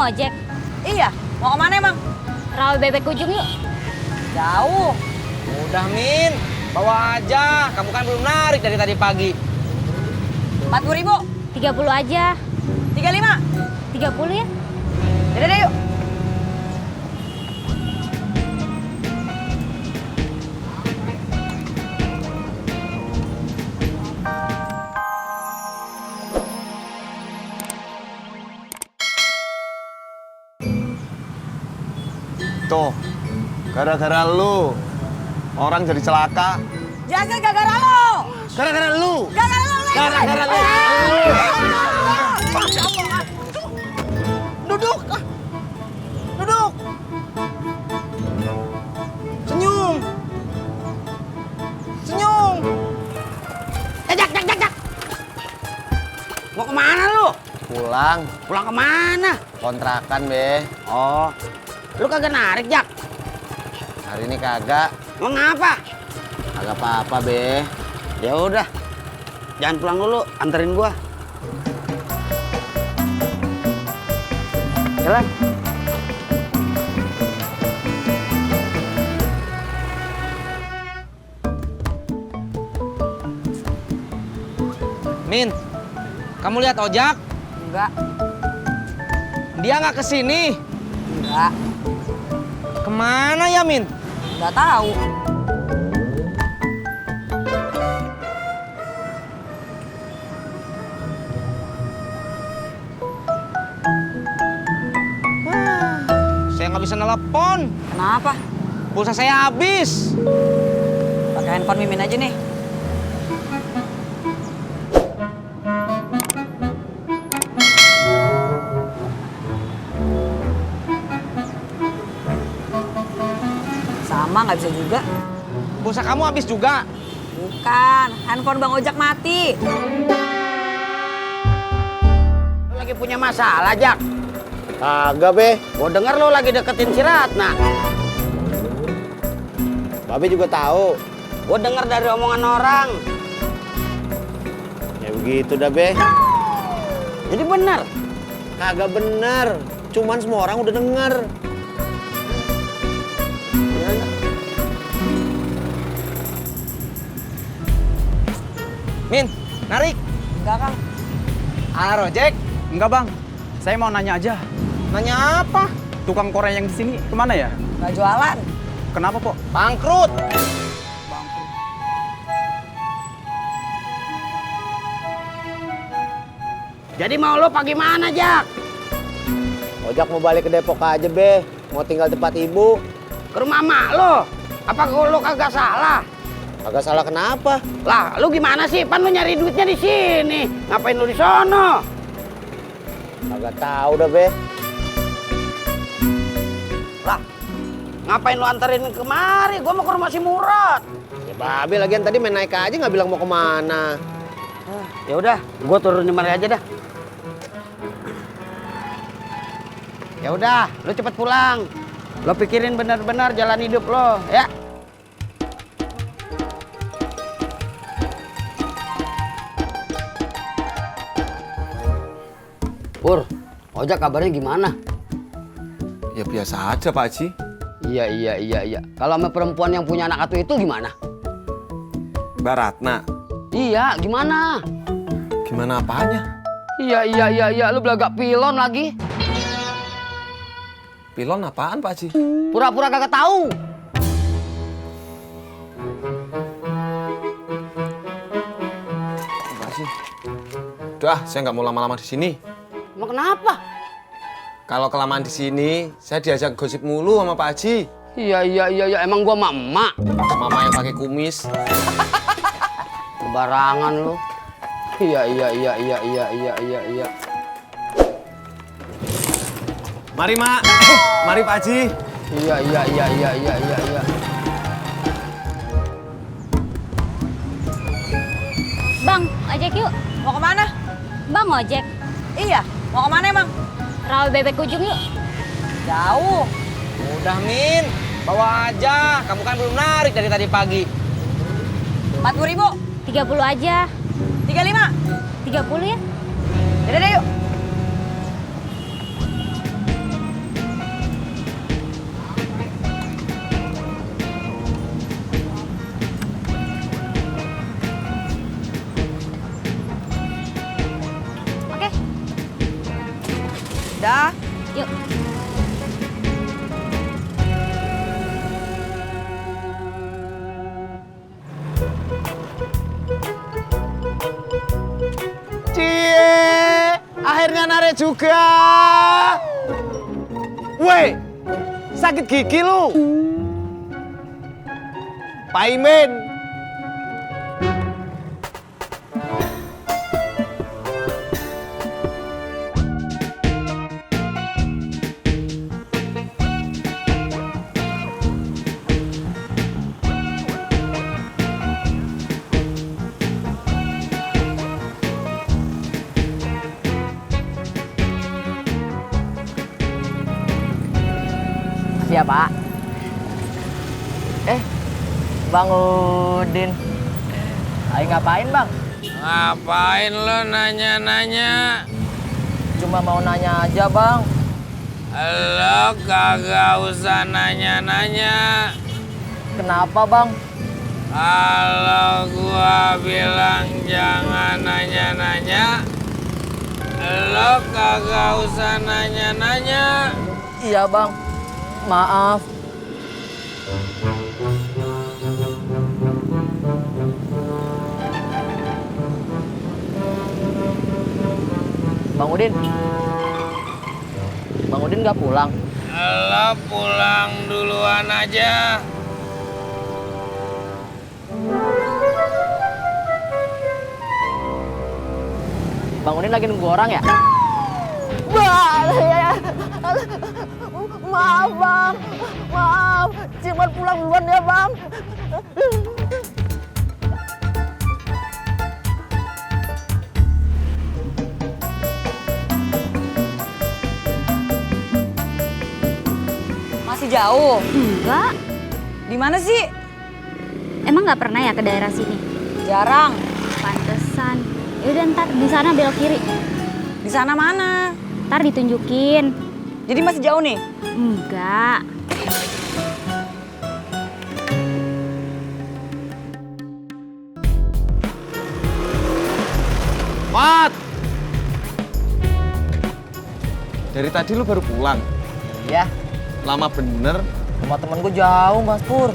ojek? Iya, mau kemana emang? Rawa bebek ujung yuk. Jauh. Udah Min, bawa aja. Kamu kan belum narik dari tadi pagi. 40.000. 30 aja. 35. 30 ya? Yaudah deh yuk. Tuh, gara-gara lu orang jadi celaka. Jangan gara-gara lo. Gara-gara lu. Gara-gara lo. Gara-gara lu. Duduk. Duduk. Senyum. Senyum. Jak. Mau kemana lu? Pulang, Pulang kemana? kontrakan be. Oh, lu kagak narik, Jak? Hari ini kagak, Mau ngapa? kagak apa-apa be. Ya udah, jangan pulang dulu, anterin gua. Jalan. Min, kamu lihat ojak? Enggak. Dia nggak kesini. Enggak. Kemana ya Min? Enggak tahu. Saya nggak bisa nelpon. Kenapa? Pulsa saya habis. Pakai handphone Mimin aja nih. Sama, nggak bisa juga. Pulsa kamu habis juga. Bukan, handphone Bang Ojak mati. Lu lagi punya masalah, Jak? Kagak be. Gua denger lu lagi deketin si Ratna. Babe juga tahu. Gua denger dari omongan orang. Ya begitu dah be. Jadi bener. Kagak bener. Cuman semua orang udah denger. Min, narik. Enggak, Kang. Halo, Jack. Enggak bang, saya mau nanya aja. Nanya apa? Tukang Korea yang di sini kemana ya? Nggak jualan. Kenapa kok? Bangkrut. Jadi mau lu apa gimana, Jak? Ojak mau balik ke Depok aja be. Mau tinggal tempat ibu. Ke rumah mak lu? Apa lu kagak salah? Kagak salah kenapa? Lah, lu gimana sih? Pan lu nyari duitnya di sini. Ngapain lu di sono? Kagak tahu dah be. Lah, ngapain lu anterin kemari? Gua mau ke rumah si Murad. Ya babe lagian tadi main naik aja nggak bilang mau kemana. Ya udah, gua turun di mari aja dah. Ya udah, lu cepet pulang. Lo pikirin benar-benar jalan hidup lo, ya. Pur, ojek kabarnya gimana? Ya biasa aja Pak Haji. Iya. Kalau sama perempuan yang punya anak atu itu gimana? Mbak Ratna, Iya, gimana? gimana apanya? Iya, lu belagak pilon lagi. Pilon apaan Pak Haji? Pura-pura kagak tahu. Pak Haji. Udah, saya nggak mau lama-lama di sini. Emang kenapa? Kalau kelamaan di sini, saya diajak gosip mulu sama Pak Haji. Iya. Emang gua emak. Mama yang pakai kumis. Sembarangan lu. Iya. Mari Mak. Mari Pak Haji. Iya. Bang, ojek yuk. Mau kemana? Bang ojek. Iya, mau kemana emang? Rawa bebek ujung yuk. Jauh. Udah Min, bawa aja. Kamu kan belum narik dari tadi pagi. 40.000. 30 aja. 35. 30 ya? Yaudah deh yuk. Saya juga. Woi, sakit gigi lu. Pak Imin. Siap, Pak. Bang Udin. Ayo ngapain, Bang? Ngapain lo nanya-nanya? Cuma mau nanya aja, Bang. Lo kagak usah nanya-nanya. Kenapa, Bang? Kalau gua bilang jangan nanya-nanya, lo kagak usah nanya-nanya. Iya, Bang. Maaf. Bang Udin. Bang Udin nggak pulang? Lo pulang duluan aja. Bang Udin lagi nunggu orang ya? Maaf, Bang. Maaf. Cuman pulang duluan ya, Bang. Masih jauh? Enggak. Di mana sih? Emang nggak pernah ya ke daerah sini? Jarang. Pantesan. Yaudah ntar di sana belok kiri. Di sana mana? Ntar ditunjukin. Jadi masih jauh nih? Enggak. Mat! Dari tadi lu baru pulang. Ya. Lama bener. Rumah temen gue jauh, Mas Pur.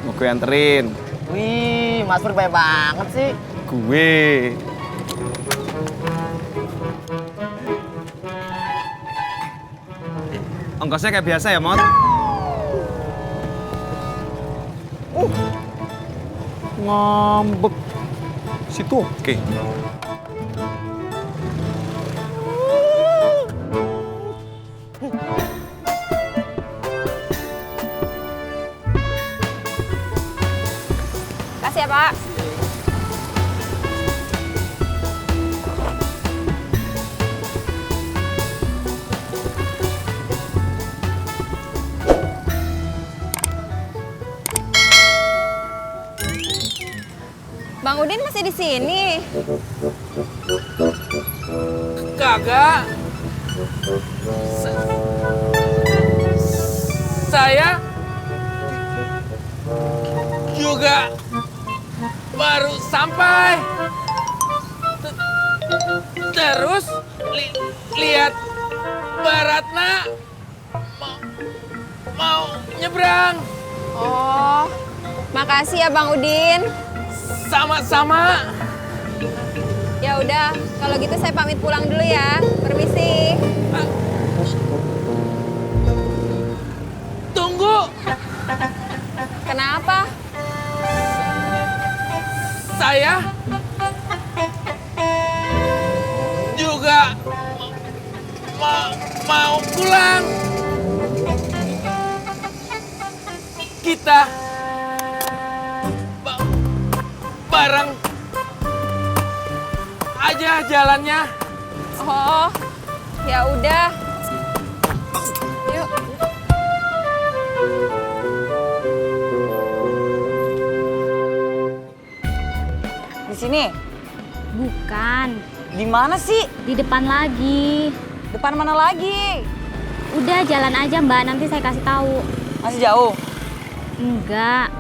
Mau gue anterin. Wih, Mas Pur baik banget sih. Gue. Ongkosnya kayak biasa ya, Mot? Ngambek. Situ oke. Kasih ya, Pak. Bang Udin masih di sini. Kagak. Saya juga baru sampai. Terus lihat Baratna mau nyebrang. Oh, makasih ya Bang Udin. Sama-sama. Ya udah, kalau gitu saya pamit pulang dulu ya. Permisi. Tunggu. Kenapa? Saya juga mau pulang. Kita bareng aja jalannya. Oh, ya udah. Yuk. Di sini? Bukan. Di mana sih? Di depan lagi. Depan mana lagi? Udah jalan aja, Mbak. Nanti saya kasih tahu. Masih jauh? Enggak.